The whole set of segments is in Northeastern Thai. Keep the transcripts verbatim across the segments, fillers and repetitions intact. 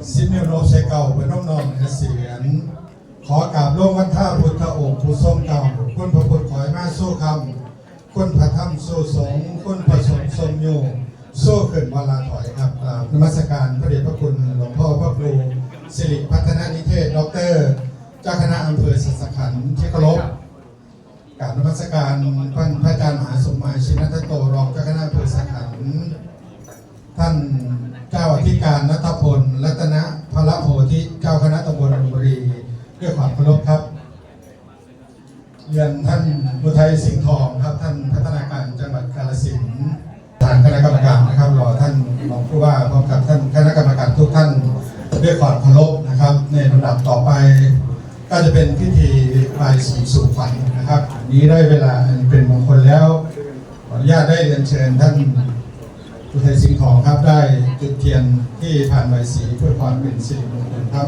สิบนิ้วนบใส่เกล้า ประนมน้อมเกษียณ ขอกราบลงวันทาพุทธองค์ผู้ทรงเกล้า คุณพระพุทธขอให้มาสู่คำ คุณพระธรรมสู่สงฆ์ คุณพระสงฆ์ทรงอยู่ สู้ขึ้นวาลาถอยครับ กราบนมัสการพระเดชพระคุณหลวงพ่อพระครูสิริพัฒนนิเทศ ด็อกเตอร์ เจ้าคณะอำเภอสัสขันธ์ที่เคารพ กราบนมัสการท่านพระอาจารย์มหาสมหมาย ชินทัตโต รองเจ้าคณะอำเภอสัสขันธ์ ท่านเจ้าอธิการณัฐพล รัตนพลโพธิ เจ้าคณะตำบลลุมบุรี ด้วยความเคารพครับ เรียนท่านอุทัยสิงห์ทองครับ ท่านพัฒนาการจังหวัดกาฬสินธุ์ ทางคณะกรรมการนะครับ รอท่านรองผู้ว่าพร้อมกับท่านคณะกรรมการทุกท่านด้วยความเคารพนะครับ ในลำดับต่อไป ก็จะเป็นพิธีบายสีสู่ขวัญนะครับ อันนี้ได้เวลาอันเป็นมงคลแล้ว ขออนุญาตได้เรียนเชิญท่านอุทัยสิงห์ทองครับ ได้จุดเทียนที่พานบายสีเพื่อความเป็นสิริมงคลครับ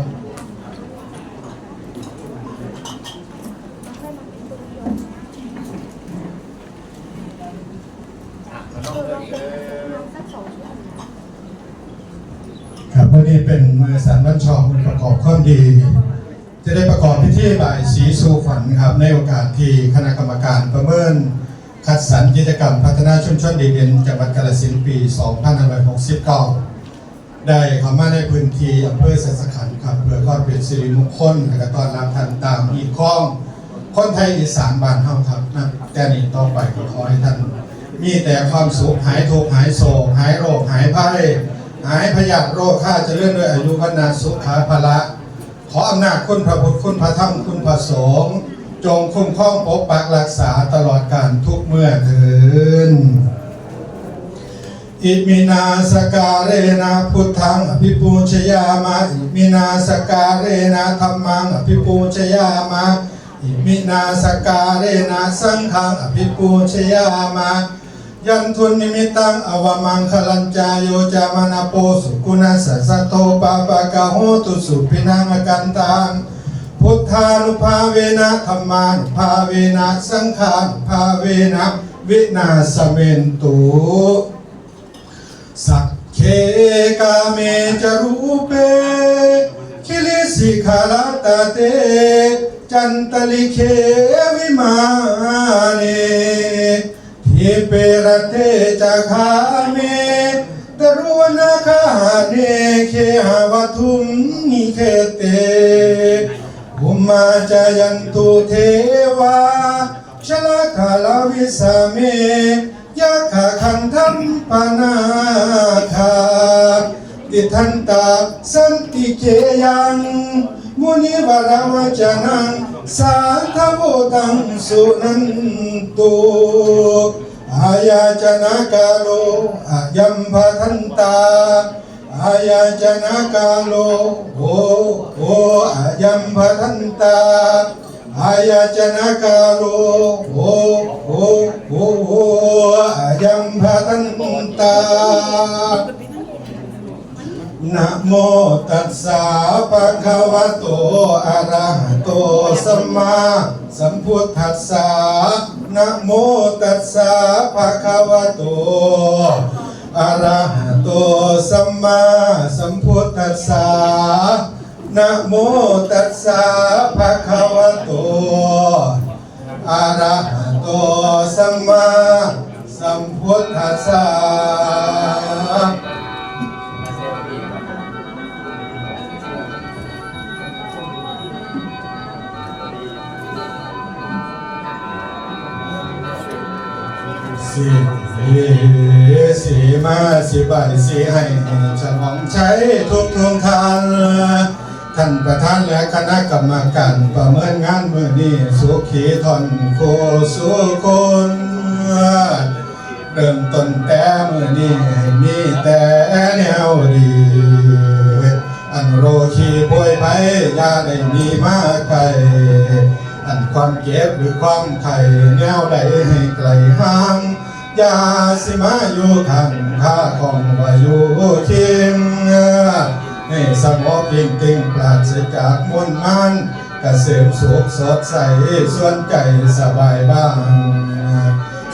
ครับ มื้อนี้เป็นมื้อสันวันชอบ มื้อประกอบความดี จะได้ประกอบพิธีบายสีสู่ขวัญครับ ในโอกาสที่คณะกรรมการประเมินคัดสรรกิจกรรมพัฒนาชุมชนดีเด่นจังหวัดกาฬสินธุ์ปี สองพันห้าร้อยหกสิบเก้า ได้เข้ามาในพื้นที่อำเภอสัสขันธ์ครับ เพื่อความเป็นสิริมงคล และก็ต้อนรับท่านตามฮีตคองคนไทยอีสานบ้านเฮาครับ นับแต่นี้ต่อไปก็ขอให้ท่านมีแต่ความสุข หายทุกข์หายโศก หายโรคหายภัย หายพยาธิโรคา เจริญด้วยอายุวรรณะสุขะพละ ขออำนาจคุณพระพุทธ คุณพระธรรม คุณพระสงฆ์ จงคุ้มครองปกปักรักษาตลอดกาลทุกเมื่อเทอญ Iminā sakkārena buddhaṃ abhipūjayāma. Iminā sakkārena dhammaṃ abhipūjayāma. Iminā sakkārena saṅghaṃ abhipūjayāma. Yandunnimittaṃ avamaṅgalañca yo cāmanāpo sakuṇassa saddo pāpaggaho dussupinaṃ akantaṃ. Buddhānubhāvena dhammānubhāvena saṅghānubhāvena vināsamentu. Sagge kāme ca rūpe girisikharataṭe cantalikkhe vimāne dīpe raṭṭhe ca gāme taruvanagahane gehavatthumhi khette bhummā cāyantu devā jalathalavisame yakkhagandhabbanāgā tiṭṭhantā santike yaṃ munivaravacanaṃ sādhavo taṃ suṇantu. Ayacanakālo ayambhadantā. Ayacanakālo o o ayambhadantā. Ayacanakālo o o o ayambhadantā. Namo tassa bhagavato arahato sammāsambuddhassa. Namo tassa bhagavato arahato sammāsambuddhassa. Namo tassa bhagavato arahato sammāsambuddhassa. สิสีมาสิบายสีให้ฉลองชัยทุกทุกท่าน ท่านประธานและคณะกรรมการประเมินงานมื้อนี้ สุขีท่อนผู้สู่คน เริ่มต้นแต่มื้อนี้ให้มีแต่แนวดี อันโรคขีโพยภัยอย่าได้มีมาใกล้ อันความเจ็บหรือความไข้แนวใดให้ไกลห่าง อย่าสิมาอยู่ข้างข้าของว่าอยู่เคียง ให้สงบเย็นเต็งปราศจากมลมาน กะเสริมสุขสดใส ส่วนใจสบายบ้าง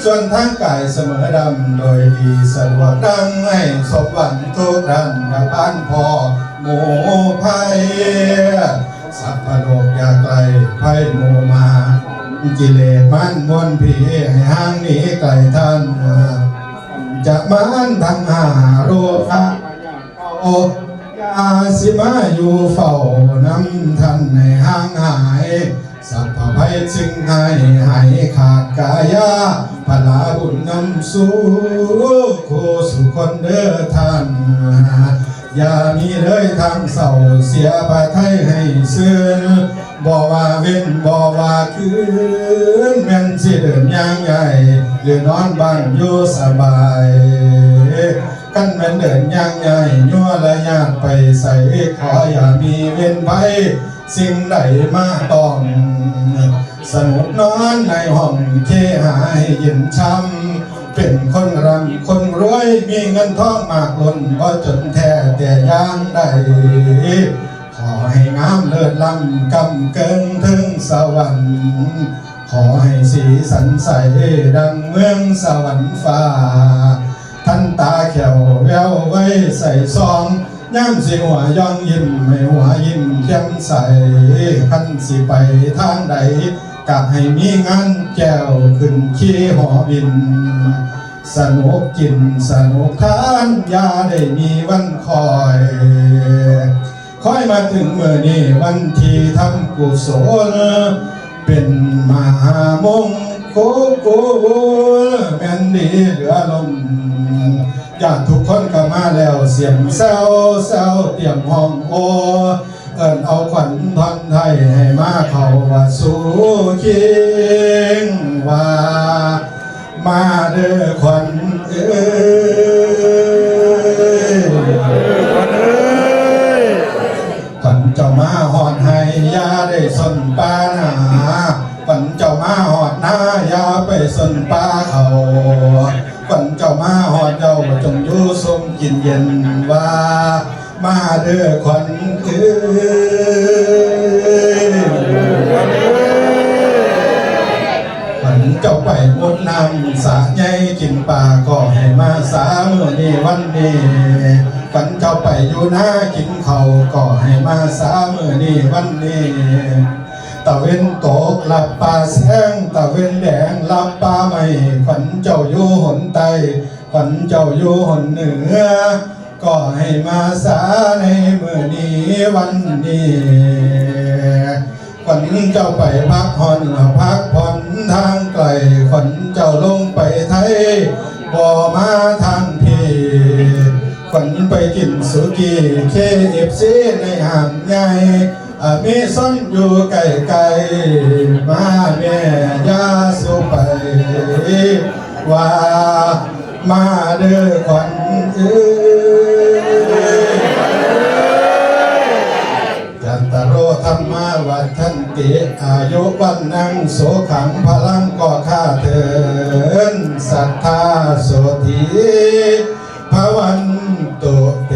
ส่วนทางกายเสมอดำ โดยดีสะดวกดัง ให้สมหวังทุกด้าน กะพันพอ หมู่ภัย สัพพะโลกอย่าใกล้ภัยหมู่มาร กิเลสมารมวลผี ให้ห่างหนีไกลท่าน จะมารทั้งห้าโรคะ อย่าสิมาอยู่เฝ้านำท่านให้ห่างหาย สัพพะภัยสิ่งให้หายขาดกายา พละบุญนำสู่คู่สุคนเด้อท่าน อย่ามีเลยทางเศร้า เสียพระทัยให้ซื่น บ่ว่าเว้นบ่ว่าคืน แม่นสิเดินย่างใหญ่ หรือนอนบ้านอยู่สบาย คันแม่นเดินย่างใหญ่ ยัวละญาติไปใส ขออย่ามีเว้นภัย สิ่งใดมาต้อง สนุกนอนในห้องเคหาให้เย็นช่ำ เป็นคนร่ำคนรวย มีเงินทองมากล้น บ่จนแท้แต่อย่างใด ขอให้งามเลิศล้ำ กำเกิงถึงสวรรค์ ขอให้สีสันใส ดังเมืองสวรรค์ฟ้า ทันตาแขววแววไว้ใส่ซอง ยามสิหัวย่องยิ้มให้หัวยิ้มแจ่มใส คันสิไปทางใด กะให้มีงานแจ่วขึ้นขี่หอบิน สนุกกินสนุกทาน อย่าได้มีวันคอย คอยมาถึงมื้อนี้วันที่ทำกุศล เป็นมหามงคล แม่นดีเหลือล้น ญาติทุกคนก็มาแล้ว เสียงแซวแซวเตรียมห้องโอ เอิ้นเอาขวัญท่อนไทยให้มาเข้าวัดสู่คิงว่า มาเด้อขวัญเอ้ย ขวัญเจ้ามาฮอดไฮ่ อย่าได้สนป่านา ขวัญเจ้ามาฮอดนา อย่าไปสนป่าเขา ขวัญเจ้ามาฮอดเจ้าจงอยู่ซุ่มกินเย็นว่า มาเด้อขวัญเอ้ย ขวัญเจ้าไปมุดน้ำสระใหญ่กินปลาก็ให้มาสามื้อนี้วันนี้ ขวัญเจ้าไปอยู่นากินข้าวก็ให้มาสามื้อนี้วันนี้ ตะเว็นตกลับป่าแซง ตะเว็นแดงลับป่าไม้ ขวัญเจ้าอยู่หนใต้ ขวัญเจ้าอยู่หนเหนือ ก็ให้มาสาในมื้อนี้วันนี้ ขวัญเจ้าไปพักผ่อนพักผ่อนทางไกล ขวัญเจ้าลงไปไทย บ่มาทางพี้ ขวัญไปกินสุกี้ เคเอฟซี ในห้างใหญ่ อเมซอนอยู่ใกล้ๆ มาแม่อย่าสู่ไป ว่ามาเด้อขวัญเอ้ย จัตตาโร ธัมมา วัฑฒันติ อายุ วัณณัง สุขัง พลัง ก็ข้าเถิน สัทธา โสตถี ภะวันตุ เต